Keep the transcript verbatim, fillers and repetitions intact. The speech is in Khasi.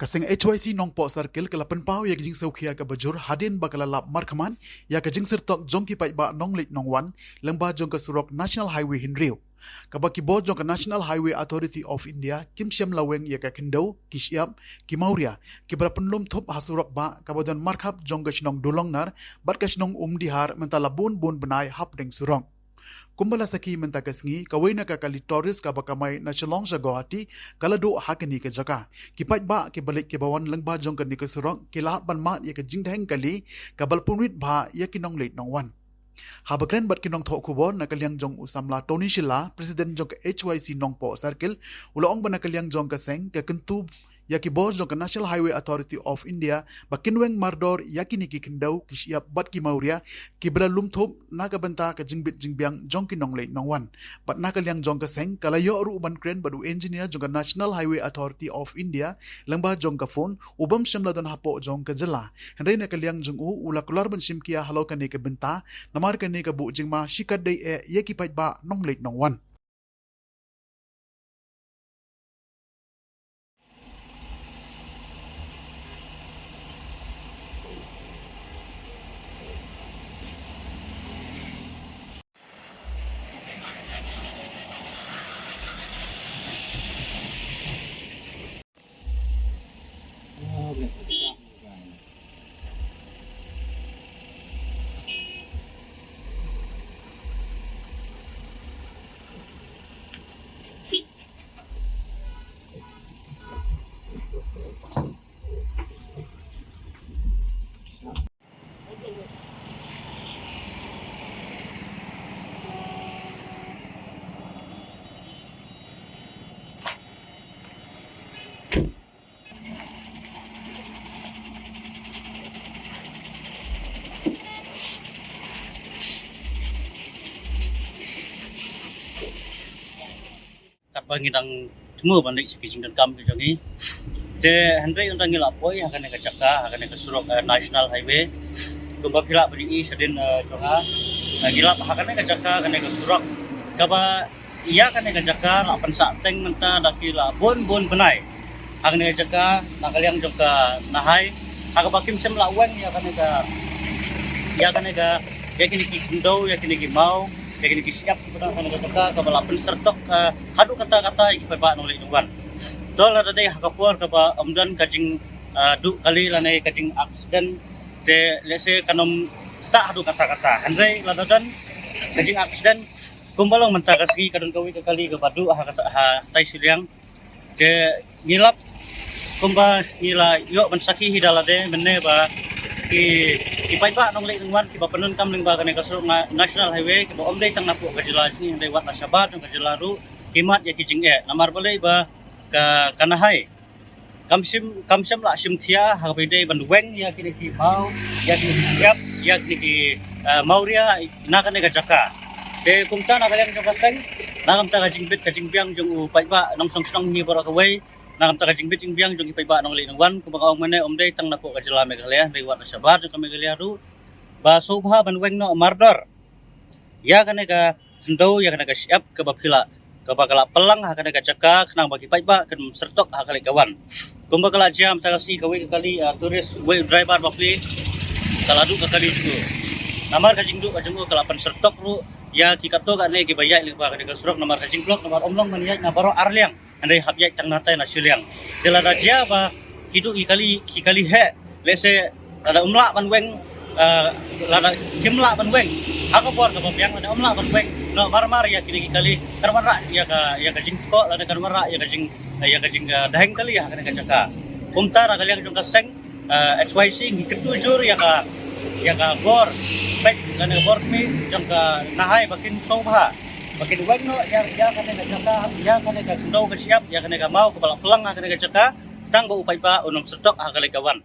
Ka seng H Y C Nongpoh Circle ka la pynpaw ïa ka jingsngewkhia kaba jur hadien ba ka la lap markhmat ïa ka jingsyrtok jong ki paidbah nongleit nongwan lyngba jong ka surok National Highway hynriew, kaba ki bor jong ka National Highway Authority of India kim shym la weng ïa ka khyndew, ki shyiap, ki mawria, kiba la pynlum thup ha surok bah kaba don markhap jong ka shnong Dulongnar bad ka shnong Umdihar mynta la bun bun bnai hapdeng surok. Kumba la sakhi mynta ka sngi, kawei na ka kali tourist kaba kamai na Shillong sha Guwahati ka la duh ha kane ka jaka. Ki paidbah kiba leit kiba wan lyngba jong kane ka surok ki la hap ban mad ïa ka jingdheng kali kaba la pynwit bha ïa ki nongleit nongwan. Haba kren bad ki nongthoh khubor na ka liang jong u samla Tony Shylla, President jong ka H Y C Nongpoh Circle, u la ong ba na ka liang jong ka seng ka kyntu ïa ki bor jong ka National Highway Authority of India ba kin weng mardor ïa kine ki khyndew, ki shyiap bad ki mawria kiba la lum thup na ka bynta ka jingbit jingbiang jong ki nongleit nongwan. Bad na ka liang jong ka seng ka la ïoh ruh ban kren bad u engineer jong ka National Highway Authority of India lyngba jong ka phone, u bym shym la don hapoh jong ka jylla. Hynrei na ka liang jong u, u la kular ban shim khia halor kane ka bynta namar kane ka buh jingma shikatdei eh ïa ki paidbah nongleit nongwan. Katba ngi dang thmu ban leit sha ki jingdonkam ki jong ngi. Te hynrei ynda ngi la poi ha kane ka jaka, ha kane ka surok, eh, National Highway, kumba phi lah ban ïohi shadien, eh, jong nga, eh, ngi lap ha kane ka jaka, kane ka surok kaba ïa kane ka jaka la pynsah teng mynta da ki la bun bun bnai. Ha kane ka jaka na ka liang jong ka Nahai, ha kaba kim shym la weng ïa kane ka, ïa kane ka, ïa kine ki khyndew, ïa kine ki maw, ïa kine ki shyiap kiba don ha kane ka jaka kaba la pynsyrtok, eh, haduh katta katta ïa ki paidbah nongleit nongwan. To lada dei ha ka por kaba ym don ka jing, eh, duh kali lane ka jing accident, te lehse kan ym stah haduh katta katta. Hynrei lada don ka jing accident, kumba long mynta ka sngi ka don kawei ka kali kaba duh ha kata, ha tai shiliang. Te ngi lap kumba ngi la ïoh ban sakhi hi da lade mynne ba ki, ki paidbah nongleit nongwan kiba pyndonkam lyngba kane ka surok na-, National Highway kiba ym dei tang napoh ka jylla jong ngi hynrei wat na shabar jong ka jylla ruh ki mad ïa ki jingeh. Namar balei ba ka, ka Nahai kam shym, kam shym la shim khia ha kaba ïadei ban weng ïa kine ki maw, ïa kine ki shyiap, ïa kine ki, eh, mawria na kane ka jaka. Te kumta na ka liang jong ka seng, na ka bynta ka jingbit ka jingbiang jong u paidbah nongshongshnong hi baroh kawei, na ka bynta ka jingbit jingbiang jong ki paidbah nongleit nongwan, kumba nga ong mynne ym dei tang napoh ka jylla Meghalaya, hynrei wat na shabar jong ka Meghalaya ruh, ba sngewbha ban weng noh mardor ïa kane ka khyndew, ïa kane ka shyiap kaba phi la, kaba ka la pynlang ha kane ka jaka khnang ba ki paidbah kin syrtok ha ka leit ka wan. Kumba ka la jia mynta ka sngi kawei ka kali, ah, tourist, wei u driver ba plie ka la duh ka kali jong u. Namar ka jingduh ka jong u ka la pynsyrtok ruh ïa ki katto katne kiba ïaid lyngba kane ka surok namar ka jingblock namar ym long ban ïaid na baroh ar liang. Hynrei hap ïaid tang na tai na shiliang. Te lada jia ba ki duh ki kali, ki kali heh, lehse lada ym lah ban weng, eh, lada kim lah ban weng ha ka por kaba biang, lada ym lah ban weng noh marmar ïa kine ki kali, kan wanrah ïa ka, ïa ka jingthoh lane kan wanrah ïa ka jing, ïa ka jing, eh, dheng kali ha kane ka jaka. Kumta na ka liang jong ka seng, eh, H Y C ngi kyntu jur ïa ka, ïa ka bor peit lane ka bor kmie jong ka Nahai ba kin sngewbha ba kin weng noh ïa, ïa kane ka jaka, ïa kane ka khyndew ka shyiap, ïa kane ka maw kaba la pynlang ha kane ka jaka, tang ba u paidbah un ym syrtok ha ka leit ka wan.